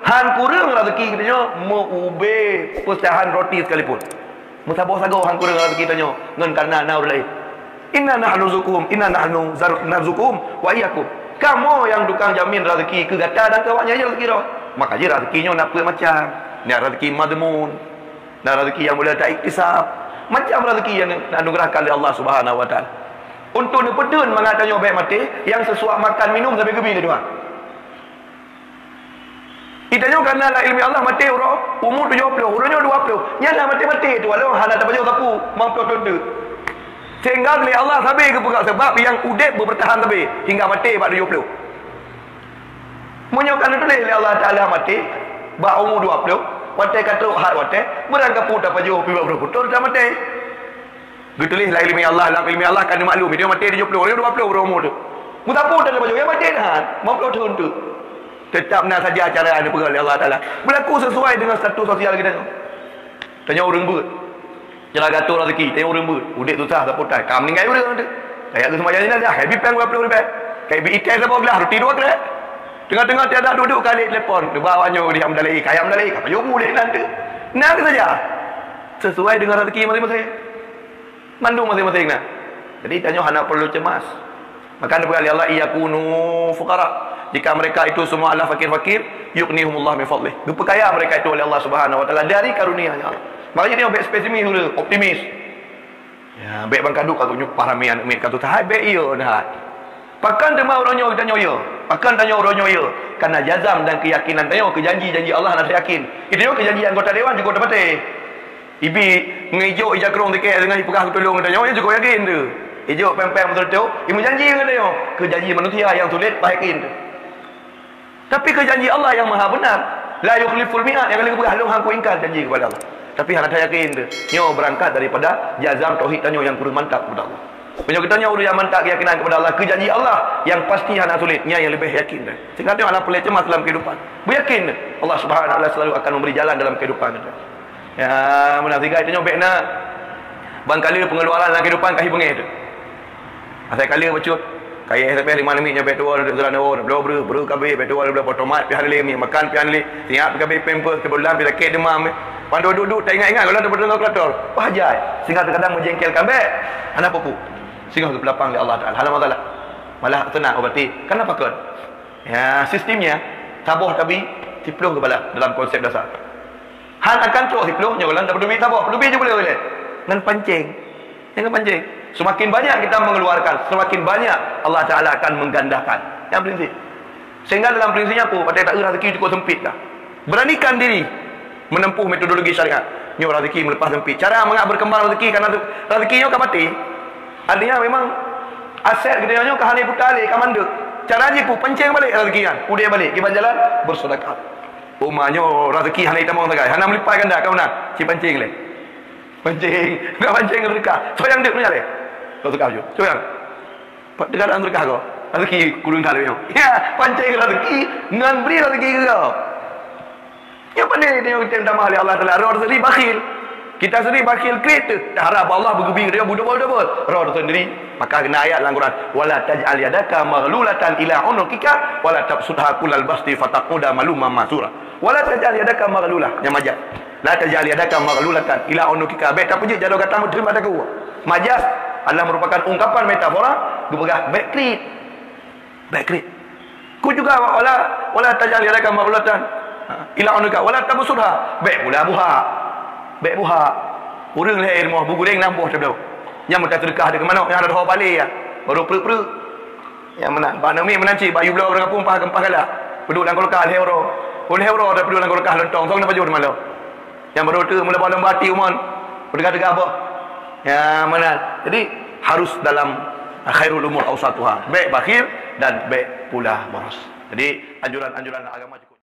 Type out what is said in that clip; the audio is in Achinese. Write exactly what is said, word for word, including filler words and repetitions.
Han kureueng rezeki geutanyoe meu-ube peusahan roti sekalipun. Meusaboh sagoe han kureueng rezeki tanyoe ngon kareuna na ureuëng laén. Inna nahnu narzuquhum, inna nahnu zar-, narzuquhum wa iyyakum. Kamoe nyang tukang jamin rezeki keu gata dan keu awaknyan, ya rezeki roh. Maka jih rezeki nyoe na peuet macam. Na rezeki madmun, na rezeki nyang boleh taiktisab. Macam rezeki nyang dianugerahkan lé Allah Subhanahu wa Taala. Untuk neupeuteun mangat tanyoe bék maté, nyang seusuak makan minum sabe geubi lé Tuhan. Geutanyoe kana lam iéleumé Allah maté uroe umu tujoh ploh, uroe nyoe dua ploh. Nyan hana maté-maté tu, walau hana tapajoh sapeue, limong ploh thon teuk. Sehingga lé Allah sabe geupeugah, sebab nyang udeb beubeurtahan sabe hingga maté bak tujoh ploh. Meunyoe ka neutuléh lé Allah Taala maté bak umu dua ploh, watée ka trok hat watée, beurangkapeue tapajoh pih bak uroe putôh tamaté. Geutuléh lam iéleumé Allah, lam iéleumé Allah ka neumaklum, dia maté tujoh ploh, dua ploh uroe umu tu. Meusapeue tapajoh, ya maté that, limong ploh thon teuk. Teutap na saja cara neupeugah lé Allah Taala. Beulaku sesuai dengan status sosial geutanyoe. Tanyoe ureuëng beuet. Cara geuatur rezeki, tanyoe ureuëng beuet. Udeb susah sapeue tai. Ka meuninggai ureuëng tu. Kayak geuseumayang jenazah, hai bipeng dua ploh ribèe. Kayak bi itéh saboh glah, roti dua krek. Tengah-tengah tiada duduk kali telepon. Neuba awak nyoe di Hamdalai, kayak Hamdalai, ka pajoh bu lé nan tu. Nah, saja. Sesuai dengan rezeki masing-masing. Mandum masing-masing na. Jadi tanyoe hana perlu cemas. Maka neupeugah lé Allah, "Iyakunu fuqara." Jika mereka itu semua adalah fakir-fakir, yughnihumullah min fadlih. Geupeukayakan mereka itu oleh Allah Subhanahu wa Taala dari karunia-Nya. Makanya dia bék pesimis dulu, optimis. Ya, bék bang kaduk aku nyupah ramé aneuk miet ka tu tahai, bék iya dah. Pakon teuma uroe nyoe tanyoe iya? Pakon tanyoe uroe nyoe iya? Karena jazam dan keyakinan tanyoe keu janji-janji Allah hana yakin. Itu nyoe keu janji anggota dewan cukup dapat. Ibi ngeujok ija krong tikek dengan ipeugah tulông tanyoe, nyan cukup yakin tu. Ijok peng-peng beutôi tu, imeujanji ngon tanyoe. Keu janji manusia nyang sulet, bah yakin tu. Tapi keu janji Allah nyang maha benar, la yukhliful mi'ad, nyang ka lheueh geupeugah, lôn han kuingkar janji kepada Allah. Tapi hana tayakin tu. Nyoe beurangkat daripada jazam tauhid tanyoe nyang kureueng mantap kepada Allah. Meunyoe geutanyoe ureuëng nyang mantap keuyakinan kepada Allah, keu janji Allah nyang pasti hana sulet, nyan nyang leubeh yakin tu. Sehingga tanyoe hana peureulée cemas dalam kehidupan. Beuyakin tu, Allah Subhanahu wa Taala selalu akan memberi jalan dalam kehidupan tu. Ya, meunan sigai tanyoe bék na. Bang kala pengeluaran lam kehidupan ka hi beungéh tu. Asai kala bacut. Kayèe sampai lima namiet nyoe bék tuwoe, duek sira nyoe, bloe breuh, breuh kabeh, bék tuwoe, bloe potomat, pih hana lé, mi makan pih hana lé. Siap kabeh pampers, keu bulan pih sakét demam. Pan duek-duek ta ingat-ingat, kalau ada beutôi kalkulator. Wah, jai. Sehingga terkadang menjengkelkan bék. Hana peue-peue. Sehingga geupeuleupah lé Allah Taala. Hana masalah. Malah senang ubati. Kenapa kon? Ya, sistemnya, saboh tabi, siploh geubalah dalam konsep dasar. Han akan trok siploh nyoe goh lom tapeudubi saboh, peudubi ju boleh uleh. Ngon pancéng. Ngon pancéng. Semakin banyak kita mengeluarkan, semakin banyak Allah Taala akan menggandakan. Nyan prinsip. Sehingga dalam prinsipnya apa? Patai tak rezeki cukup sempit dah. Beranikan diri menempuh metodologi syariat. Nyoe rezeki meuleupah sempit. Cara mangat berkembang rezeki karena tu, rezeki nyoe ka maté. Artinya memang aset geutanyoe nyoe ka hana puta lé, ka mandek. Cara jih peue? Pancéng balik rezeki nyan. Udeb balik, kiban jalan bersedekah. Uma nyoe rezeki hana itamong sagai, hana meulipat ganda, ka meunan. Ci pancéng lé. Pancéng, nak pancéng sedekah. Soe nyang deuek nyan lé? Kau sedekah ju. Soe nyang? Pat teuka dalam sedekah kau. Rezeki kureueng that lé nyoe. Ya, pancéng rezeki ngon bri rezeki keu kau. Nyang pandai dia yang tamah oleh Allah Taala. Roh sendiri bakhil. Kita sendiri bakhil kriet tu. Dah harap Allah bergebi dia budobol-dobol. Roh sendiri. Maka kena ayat dalam Quran. Wala taj'al yadaka maghlulatan ila unuqika wala tabsutha kullal basti fataq'uda maluman mahsura. Wala taj'al yadaka maghlulah. Nyang majak. La taj'al yadaka maghlulatan ila unuqika. Bék tapeujeuet jaroe gata meuteumé mata keu. Majas adalah merupakan ungkapan metafora geupeugah bék kriet. Bék kriet. Ku juga wala, wala taj'al yadaka maghlulatan, ha, ila unuqika, wala tabsutha. Bék pula buha. Bék buha. Ureuëng lhée rumoh beuguréng nam boh teudoh. Nyang meuta teudeukah deuk manok nyang ada dua balé ya. Baru peureuek-peureuek. Nyang meunan. Bak nami meunan cit, bak yub bloe ureuëng kampung pah geumpah galak. Peuduek lam kulkas lhée uroe. Oh lhée uroe dah peuduek lam kulkas lontong. Song na pajoh teuma lom. Nyang baru tu mula balong bati umon. Peugah-peugah boh. Ya, meunan. Jadi harus dalam khairul umur ausatuha. Bék bakhil dan bék pula boros. Jadi anjuran-anjuran agama cukup